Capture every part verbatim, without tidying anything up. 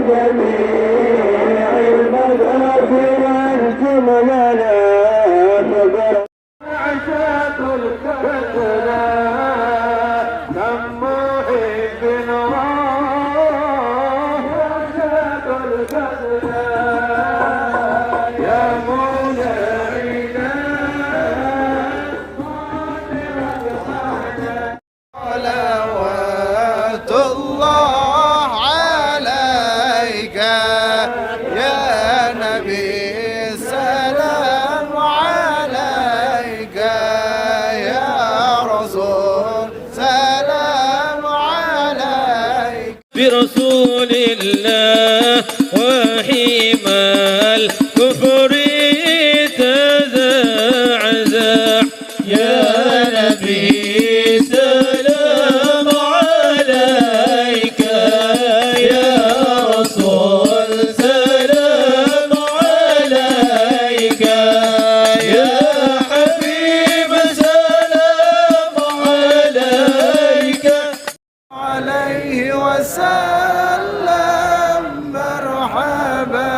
جميع المغازي والجملة لا تقرأ. صلوات الله عليك يا نبي، سلام عليك يا رسول، سلام عليك. برسول الله وحمى الكفر تزعزع. يا نبي سلام عليك، يا رسول سلام عليك، يا حبيب سلام عليك. عليه وسلم مرحبا.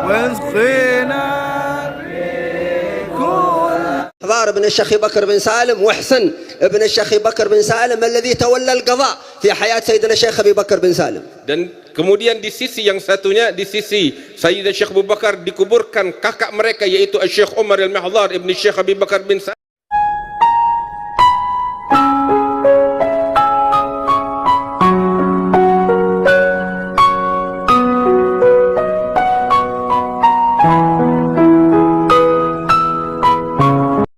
واسقنا بكل. Abdurrahman bin Syekh Bakar bin Salim, Muhsin bin Syekh Bakar bin Salim, الذي تولى القضاء في حياة سيدنا الشيخ أبي بكر بن سالم. Dan kemudian di sisi yang satunya, di sisi Sayyidina Syekh Abu Bakar, dikuburkan kakak mereka, yaitu Syekh Umar Al-Mihdhar ibni Syekh Abi Bakar bin Sa-,